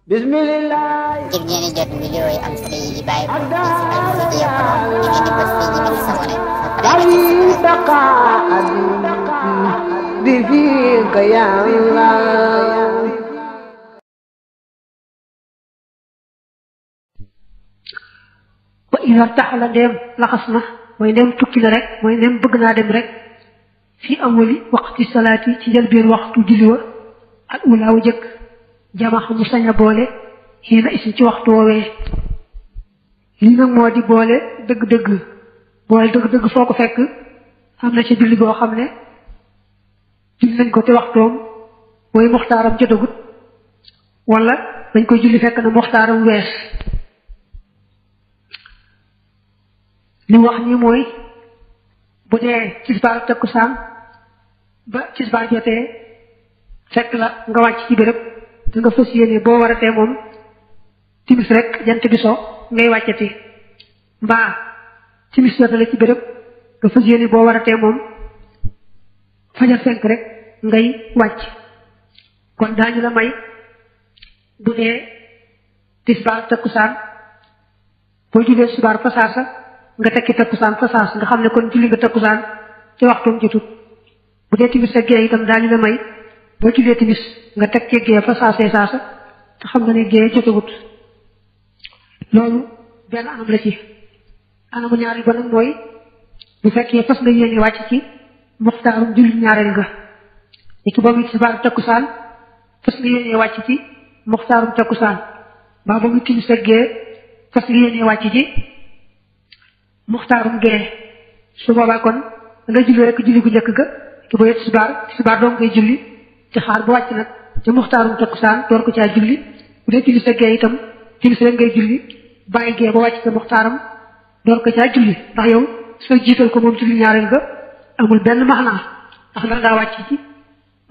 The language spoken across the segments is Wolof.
Bismillah. ngir ngeen di jot vidéo yi am solo yi bàyyi ko ci Al Mouridiyyah Pro da ngeen di bës fii ñu bind s'abonner بفيك يا الله. وإذا ارتحل ديم لخصنا mooy dem tukki la rek mooy dem bëgg naa dem rek fi awali waqti salaati ci jël biir waxtu julli wa al ula wu jëkk jamax mu sañ a boole xiina isi ci waxtu woowee lii nag moo di boole dëgg-dëgg boole dëgg-dëgg foo ko fekk am na ca julli boo xam ne julli nañ ko te waxtoom mooy muxtaaram jotagut wala dañ koy julli fekk na muxtaaram wees li wax ni mooy bu dee tisbaar takkusaan ba tisbaar jotee fekk la nga wàcc ci béréb da nga fas yéene boo waratee moom timis rek jant bi so ngay wàccati mbaa timis jotale ci béréb nga fas yéene boo waratee moom fajar fenk rek ngay wàcc kon daañu la may bu dee tisbaar takkusaan boo jullee tisbaar fa saasa nga tekki takkusaan fa saas nga xam ne kon julli nga takkusaan te waxtoom jotut bu dee timis ak gee itam daañu la may boo jullee timis nga teg ci gee fa saasee saasa te xam nga ne gee jotagut loolu benn anam la ci anamu ñaari ba nag mooy bu fekkee fas nga yéene wàcc ci muxtaarum julli ñaareel ga léegi ba muy tisbaar takkusaan fas nga yéene wàcc ci muxtaarum takkusaan mbaa ba muy timis ak gee fas nga yéene wàcc ci muxtaarum gee su boobaa kon nga julli rek julli gu njëkk ga ki ba tisbaar doo ngay julli ci xaar ba wàcc nag ca muxtaarum takkusaan door ko caa julli bu dee timis ak gee itam timis rek ngay julli bàyyi gee ba wàcc ca muxtaaram door ko caa julli ndax yow soo jiital ko moom julli ñaareel ga amul benn maxnaa ndax nar ngaa wàcc ci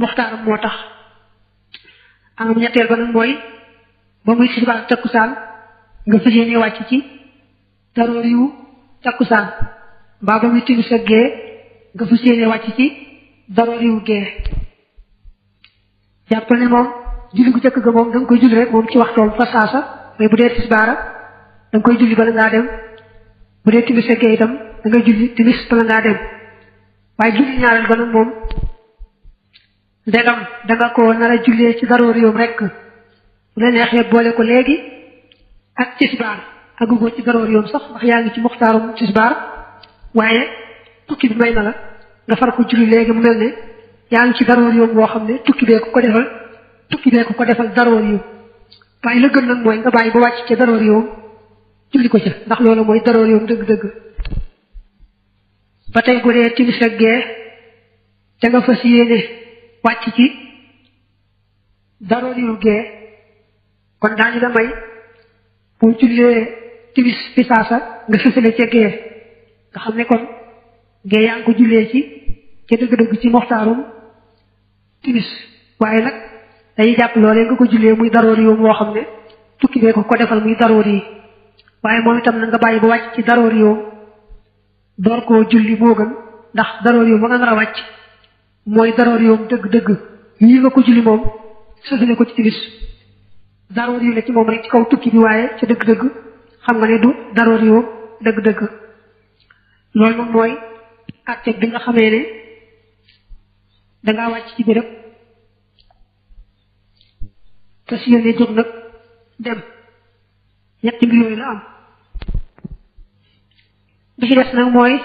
muxtaaram moo tax anam ñetteel ba nag mooy ba muy tisbaar takkusaan nga fas yéene wàcc ci daroor yu takkusaan mbaa ba muy timis ak gee nga fas yéene wàcc ci daroor yu gee jàppal ne moom julli gu jëkk ga moom da nga koy julli rek moom ci waxtoom fa saasa mais bu dee tisbaara da nga koy julli bala ngaa dem bu dee timis ak gee itam da ngay julli timis bala ngaa dem waaye julli ñaareel ba nag moom ndegam da nga ko nar a jullee ci daroor yoom rek bu la neexee boole ko léegi ak tisbaar agugoo ci daroor yoom sax ndax yaa ngi ci muxtaarum tisbaar waaye tukki bi may na la nga far ko julli léegi mu mel ne yaa ngi ci daroor yoom boo xam ne tukki bee ko defal daroor yoom waaye la gën nag mooy nga bàyyi ba wàcc ca daroor yoom julli ko ca ndax loolu mooy daroor yoom dëgg-dëgg ba tey bu dee timis ak gee te nga fas yéene wàcc ci daroor yu gee kon daañu la may boo jullee timis fi saasa nga fësale ca gee nga xam ne kon gee yaa ngi ko jullee ci ca dëgg-dëgg ci moxtaarum timis waaye nag dañuy jàpp loolee nga ko jullee muy daroor yi moo xam ne tukki bee ko defal muy daroor yi waaye moom itam na nga bàyyi ba wàcc ci daroor yoom door koo julli moo gën ndax daroor yoom ba nga nar a wàcc mooy daroor yoom dëgg-dëgg yii nga ko julli moom fësale ko ci timis daroor yi la ci moom rek ci kaw tukki bi waaye ca dëgg-dëgg xam nga ne du daroor yoom dëgg-dëgg loolu moom mooy àtte bi nga xamee ne dangaa wàcc ci béréb te si yéene jóg nag dem ñetti mbir yooyu la am bi ci des nag mooy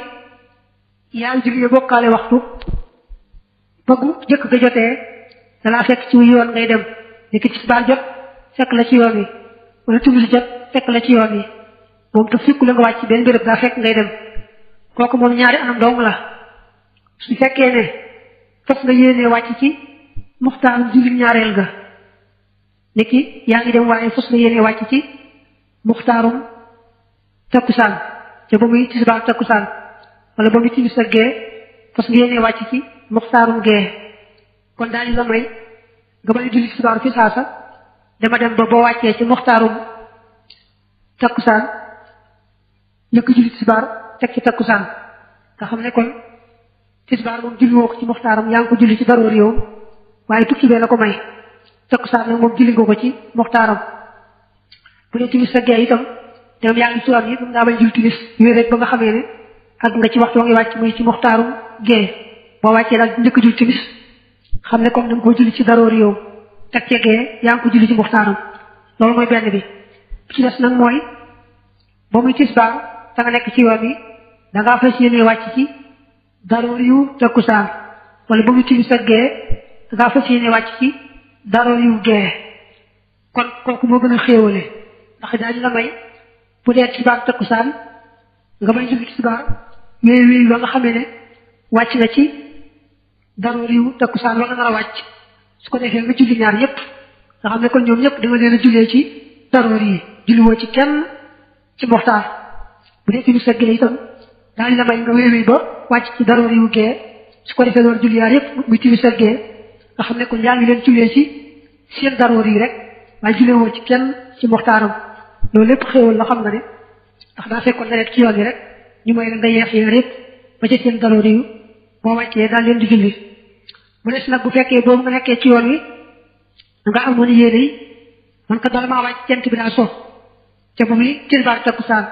yaa ngi julli bokkaale waxtu bëggu jëkk ga jotee dalaa fekk ci yoon ngay dem léegi tisbaar jot fekk la ci yoon wi wala timis jot fekk la ci yoon wi moom te fekku la nga wàcc benn béréb daa fekk ngay dem kooku moom ñaari anam dong la su fekkee ne fas nga yéenee wàcc ci muxtaarum julli ñaareel ga léegi yaa ngi dem waaye fas nga yéenee wàcc ci muxtaarum takkusaan te ba muy tisbaar takkusaan wala ba muy timis ak gee fas nga yéenee wàcc ci muxtaarum gee kon daañu la may nga bañ a julli tisbaar fi saasa dama dem ba boo wàccee ci muxtaarum takkusaan njëkk julli tisbaar teg ci takkusaan nga xam ne kon tisbaar moom julli woo ko ci muxtaaram yaa ngi ko julli ci daroor yow waaye tukki bee la ko may takkusaan nag moom julli nga ko ci muxtaaram bu dee timis sa gee itam dem yaa ngi turam yi mën ngaa bañ jul timis yooyu rek ba nga xamee ne ak nga ci waxtu wa ngi wàcc muy ci muxtaarum gee boo wàccee daal njëkk jul timis xam ne comme da nga ko julli ci daroor yow teg ca gee yaa ngi ko julli ci muxtaaram loolu mooy benn bi ci des nag mooy ba muy tisbaar da nga nekk ci yoon bi da ngaa fas yéene wàcc ci daroor yu takkusaan wala ba muy timis ak gee da ngaa fas yéene wàcc ci daroor yu gee kon kooku moo gën a xéewale ndax daañu la may bu dee tisbaar takkusaan nga may julli tisbaar wéy ba nga xamee ne wàcc nga ci daroor yu takkusaan wa nga nar a wàcc su ko defee nga julli ñaar ñëpp nga xam ne kon ñoom ñëpp da nga leen a jullee ci daroor yi julliwoo ci kenn ci moxtaar bu dee timis ak gee itam daañu la may nga wéy ba wàcc ci daroor yu gee su ko defee loolu julli ñaar yëpp muy timis ak gee nga xam ne kon yaa ngi leen jullee ci seen daroor yi rek waaye julliwoo ci kenn ci moxtaaram loolu lépp xéewal la xam nga ne ndax daa fekkoon nga nekk ci yoon yi rek ñu may la nga yeex yee rek ba ca seen daroor yi boo wàccee daal leen di julli mu des nag bu fekkee boobu nga nekkee ci yoon wi nga amoon yéene yi man ko dala maa wàcc jant bi daa so te ba muy tisbaar takkusaan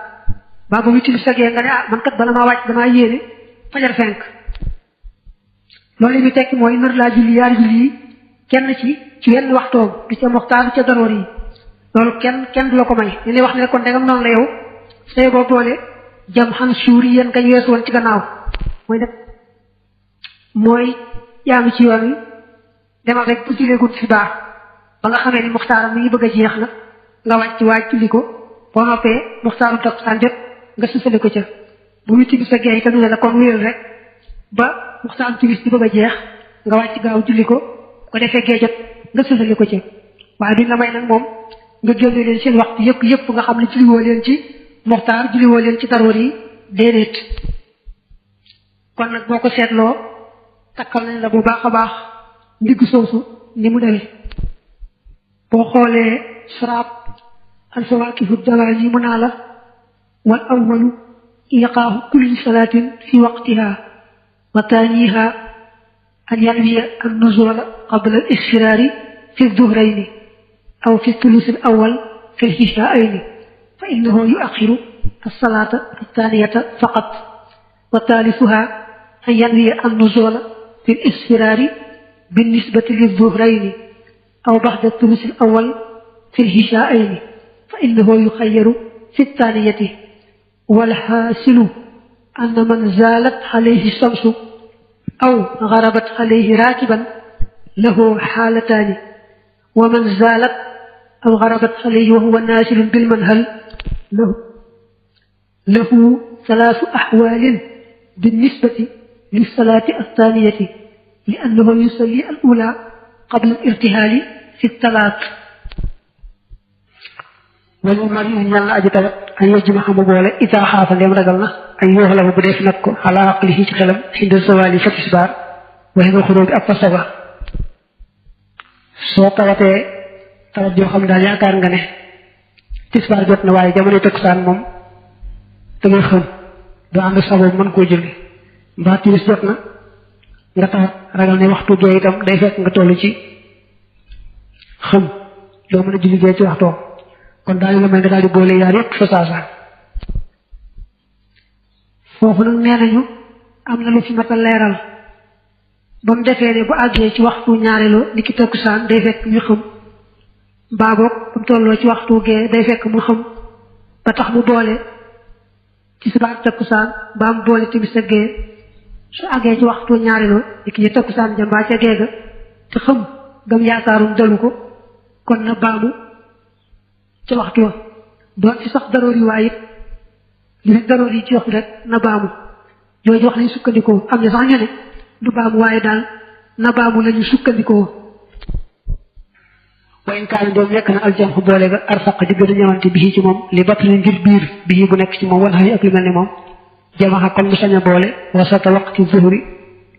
ba muy timis sagee nga ne man kat bala maa wàcc damaa yéene fajar fenk loolu li muy tekki mooy nar laa julli yaari julli yi kenn ci wenn waxtoom du ca moxtaar du ca daroor yi loolu kenn du la ko may ñu lay wax ne kon dangam noonu la yow say boo boole jam xan suur yi yéen kañ weesu woon ci gannaaw mooy yaa ngi ci yoon wi demal rek bu julleegul fi baax ba nga xamee ni muxtaaram mi ngi bëgg a jeex nag nga wàcc waaj julli ko boo noppee muxtaaru takkusaan jot nga sësale ko ca bu muy timis sa gee itam ne la kon wéyal rek ba muxtaaru timis di bëgg a jeex nga wàcc gaaw julli ko ko defee gee jot nga sësale ko ca waaye duñ la may nag moom nga génne leen seen waxtu yëpp nga xam ne julliwoo leen ci muxtaar julliwoo leen ci daroor yi déedéet kon nag boo ko seetloo takkal nañ la bu baax a baax ndigg soosu ni mu demee boo xoolee saraab alfawaakihu dawaan yi mu naa la wal awwalu iqaahu kulli salaatin fi waqtiha wa taaniha an yanwiya an nuzula qabla al isfiraari fi duhrayni aw fi thuluth al awwal fi al ishaa'ayni fa innahu yuaxiru as-salaata ath-thaaniyata faqat wa thaalisuha an yanwiya an nuzula في الإسفرار بالنسبة للظهرين أو بعد الثلث الأول في الهشاءين فإنه يخير في الثانية والحاصل أن من زالت عليه الشمس أو غربت عليه راكبا له حالتان ومن زالت أو غربت عليه وهو نازل بالمنهل له ثلاث أحوال بالنسبة للصلاة الثانية لأنه يصلي الأولى قبل الارتحال في الثلاث والمريض يلا أجتهد أن يجمع مبولة إذا خاف لم رجلنا أن يغلب بديف نكو على عقله خلم عند الزوال فتسبار وهذا الخروج أفسبا soo tawatee tawat joo xam daal yaakaar nga ne tisbaar jot na waaye jamono takkusaan moom da ngay xam doo ànd sabab mën koo julli mbaa timis jot na nga tax ragal ne waxtu gee itam day fekk nga toll ci xam doo mën a julli gee ci waxtoo kon daal la may nga daal di boole yaar yëpp fa saasa foofu nag nee nañu am na lu fi mat a leeral ba mu defee ne bu àggee ci waxtu ñaareelu ni ki takkusaan day fekk ñu xam mbaa boog bu mu tolloo ci waxtu gee day fekk mu xam ba tax mu boole ci tisbaar takkusaan mbaa mu boole timis ak gee su àggee ci waxtu ñaareelu ni ki takkusaan ja mbaa ca gee ga te xam gam yaakaarum dalu ko kon na baamu ca waxtu wa doon ci sax daroor yi waaye it li rek daroor yi ci waxtu rek na baamu jooju wax lañu sukkandikoo am na sax ñu ne du baamu waaye daal na baamu lañu sukkandikoo wayn kaan doom nekk na aljam xu boole ga arfaq di gën a ñëwante bi ci moom li batt li ngir biir bi bu nekk ci moom wala xëy ak lu mel ni moom jamaxa kon mu sañ a boole wasata waqti zuhri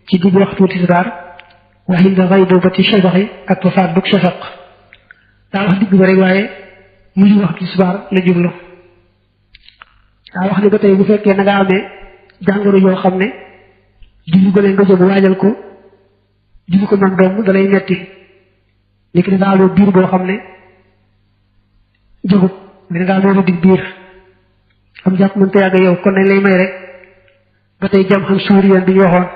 ci digg waxtu tisbaar wa hinda ghaybati shafaxi ak fa faat dug shafaq daa wax digg ba rek waaye mujj waxtu tisbaar la jublu daa wax ne ba tey bu fekkee na nga amee jàngoro yoo xam ne julli gone nga jóg waajal ko julli ko man dong da lay metti léegi da aloo biir boo xam ne jógut mi ngaa loolu dig biir am jàpp mënta yàgg yow kon nañ lay may rek ba tey jam xam suuri yoon bi ñu waxoon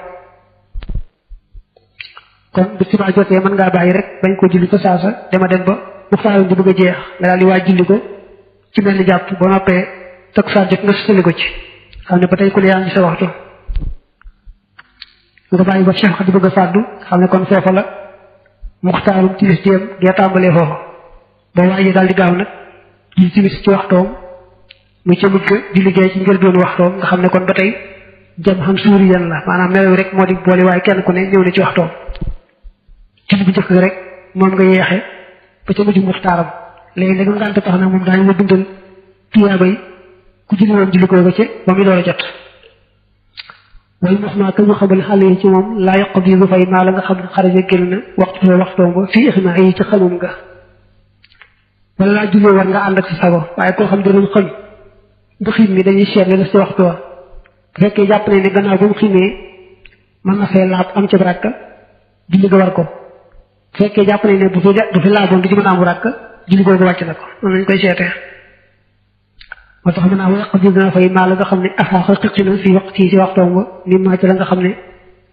kon bu subaa jotee mën ngaa bàyyi rek bañ ko julli fa saasa dema dem ba bu faayoon di bëgg a jeex nga daal di waaj julli ko ci mel ni jàpp ba noppee takkusaan jot nga sësali ko ci xam ne ba tey ku ne yaa ngi sa waxtu nga bàyyi ba Cheikh di bëgg a fàddu xam ne kon foofa la muxtaarum timis jéem gee tàmbalee foofa ba waaye daal di gaaw nag julli timis ci waxtoom muy ca mujj di liggéey ci njëlbéenu waxtoom nga xam ne kon ba tey jam xam suuri yan la maanaam melaw rek moo di boole waaye kenn ku ne ñëw na ci waxtoom julli bu njëkk rek moom nga yeexe ba ca mujj muxtaaram léegi nag ngànt tax na moom daañu la bindal tuyaabay ku julli woon julli ko ci ba muy door a jot way mox naa ka ñu xamal xale yi ci moom laa yokk bi du fay maa la nga xam ne xaraja génn na waxtoom ba fii ixma yi ci xamum nga wala laa jullee war nga ànd ak si sago waaye koo xam danañ xam bu xiim mi dañuy seet la def ci waxtu wa bu fekkee jàpp ne gannaaw ba mu xiimee mën na fee laab am ci rakka julli ga war ko bu fekkee jàpp ne bu fi laaboon du ci mën a am rakka julli googu wàcc na ko noonu lañ koy seetee moo tax mën naa wax dina fay maa la nga xam ne afaaxa xiqi na fi waxtu ci waxtoom ba ni maa ci la nga xam ne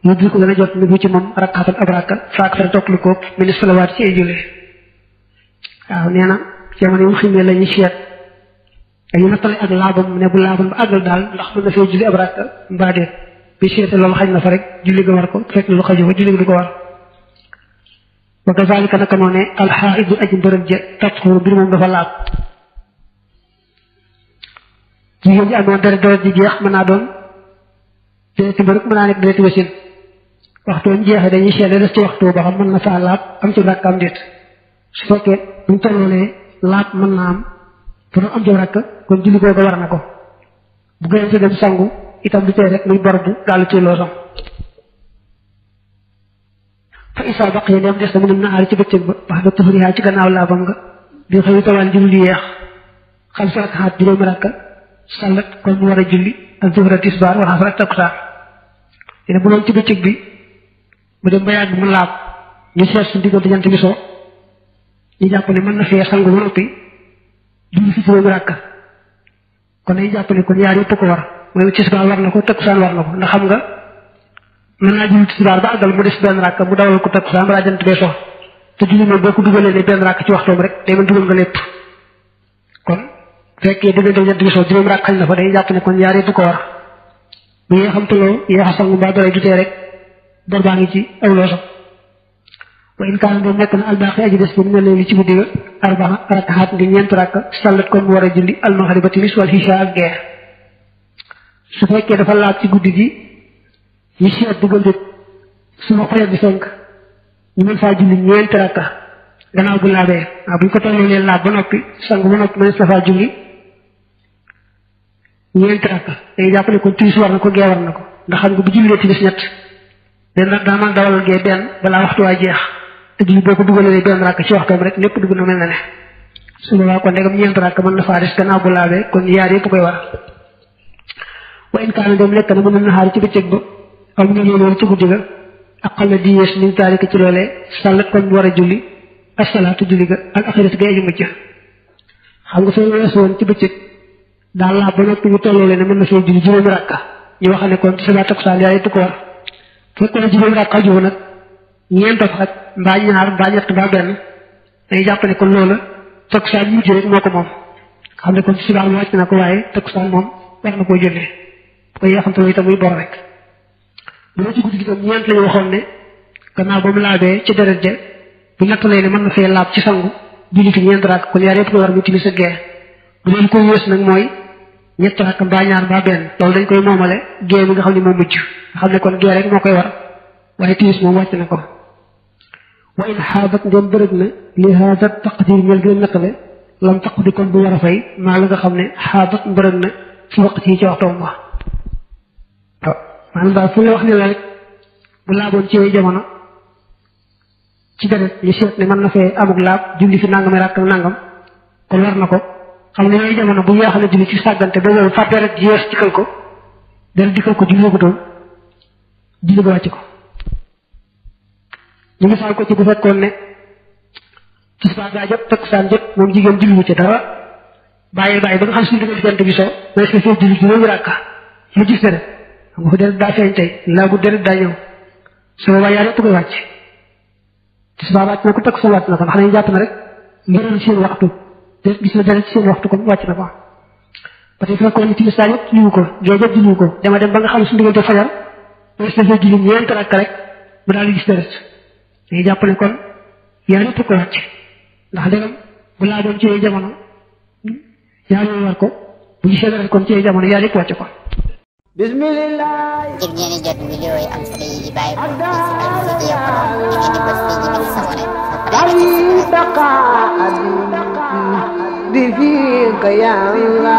ñu dul ko gën a jot ni bu ci moom rakkaatan ab rakka faak fara toog lu ko mini salawaat ci ay julli waaw nee na jamono yi mu xiimee la ñuy seet dañu nattale ak laabam ne bu laabam ba àggal daal ndax mën na fee julli ab rakka mbaa déet bi seete loolu xañ na fa rek julli ga war ko fekk lu xaju fa julli ga du ko war wa kazalika naka noone alxaaidu aji mbërëg ja tatxuru mbir moom dafa laab jigéen ji amoon deret ji jeex mën naa doon dereti mbërëg mën naa nekk dereti wasin waxtu woon jeexee dañuy seet des ci waxtu ba xam mën na faa laab am ci rakka am déet su fekkee buñ tolloolee laab mën naa am pour am ci rakka kon julli googu war na ko bu gën ci dem sangu itam du tey rek muy bordu daal ci loosam fa isa baq yi dem des na mën na aar ci bëccëg ba wax da tufriha ci gannaaw laabam nga bi xëy tawal julli lu yeex xam sa rakkaat juróomi rakka sallat kon mu war a julli ak zuhra tisbaar wala asar ak takkusaan dina bu doon ci bëccëg bi mu dem ba yàgg mu laab ñu seet su diggante jant bi soo ñu jàpp ne mën na fee sangu ba noppi julli fi juróomi rakka kon dañuy jàpp ne kon yaar yëpp ko war mooy tisbaar war na ko takkusaan war na ko ndax xam nga mën naa julli tisbaar ba àggal mu des benn rakka mu dawal ko takkusaan balaa jant bee so te julli moom boo ko dugalee ne benn rakka ci waxtoom rek day mën dugal nga lépp kon fekkee diggante jant bi so juróomi rakka xañ na fa dañuy jàpp ne kon yaar yëpp ko war bu yee xam tuloo yee xa sangu mbaa doole jutee rek bor baa ngi ci aw loosam wa in kaana doon nekk na albaaxi aji des bi mu ne léegi ci guddi ga arbaa rakkaat ngi ñeent rakka sallat kon mu war a julli almaxriba timis wal isha ak gee su fekkee dafa laaj ci guddi gi ñu seet diggante suma xoyee bi sonk ñu mën faa julli ñeent rakka gannaaw bu laabee waaw bu ñu ko tolloo leen laab ba noppi sang ba noppi mën sa faa julli ñeent rakka dañuy jàpp ne kon timis war na ko gee war na ko ndax xam nga bu jullee timis ñett daa man dawal gee benn balaa waxtu waa jeex te julli boo ko dugalee benn rakk ci waxtoom rek lépp dugg na mel na ne su boobaa kon ndegam ñeent rakk mën na faa des gannaaw bu laabee kon yaar yëpp koy war wa in kaana dem nekk na mën na xaar ci bëccëg ba aw mu ne loolu ci guddi ga aqal na di yees ni taalika ci loolee sallat kon mu war a julli asalaatu julli ga al axirat ga aju mujj xam nga soo weesu woon ci bëccëg daal laab ba noppi ñu tolloo leen ne mën na fee julli juróomi rakka ñu wax ne kon tisbaar takkusaan yaar yëpp ko war fekkoon ne juróomi rakka aju nag ñeent fa xaj mbaa ñaar mbaa ñett mbaa benn dañuy jàpp ne kon loola takkusaan mujj rek moo ko moom xam ne kon tisbaar wàcc na ko waaye takkusaan moom war na koo jullee bu ko yeexamtaloo itam muy bor rek bu ma ci guddi gi tam ñeent la ñu waxoon ne gannaaw ba mu laabee ci deret ja bu nattalee ne mën na fee laab ci sangu julli fi ñeent rakk kon yaar yëpp ko war mu timis ak gee bu leen koy yées nag mooy ñett rakk mbaa ñaar mbaa benn loolu dañ koy moomale gee bi nga xam ne moom mujj nga xam ne kon gee rek moo koy war waaye timis moom wàcc na ko wa in xaabat ndem bërëg na li haada taqdir ñel gën nattale lam taqdi kon bu war a fay maa la nga xam ne xaabat bërëg na ci waqti yi ci waxtoom ba waaw maanaam daal fu la wax ne la rek bu laaboon ci yooyu jamono ci deret ñu seet ne mën na fee amuk laab julli fi nangami rakk nangam kon war na ko xam ne yooyu jamono bu yaa xam ne julli ci sàggante ba loolu fàtte rek yees dikkal ko dara dikkal ko julli ko doon julli ba wàcc ko ñu misaal ko ci bu fekkoon ne tisbaar daa jot takkusaan jot moom jigéen julliwu ci dara bàyyi ba nga xam suñu diggante jant bi so mais sa fee julli juróomi rakka mu gis deret xam nga fa deret daa feeñ tey laa bu deret daa ñëw su boobaa yaa yëpp koy wàcc tisbaar wàcc na ko takk sa wàcc na ko ndax dañuy jàpp na rek ngëral seen waxtu te gis na deret seen waxtu kon wàcc na ko parce que fekkoon ni timis saa yëpp julliwu ko gee jot julliwu ko dama dem ba nga xam suñu diggante fajar mais sa fee julli ñeent rakka rek mu daal di gis deret dañuy jàpp ne kon yaa yëpp koy wàcc ndax ndegam bu laa doon ci yooyu jamono yaa ngi war ko bu gisee dara kon ci jamono yaa ngi wàcce ko. bismillah. ngir ngeen di jot vidéo yi am solo yi bàyyi ko ci Al Vision Pro ngeen di bës fii ñu sabone di fi ka yàlla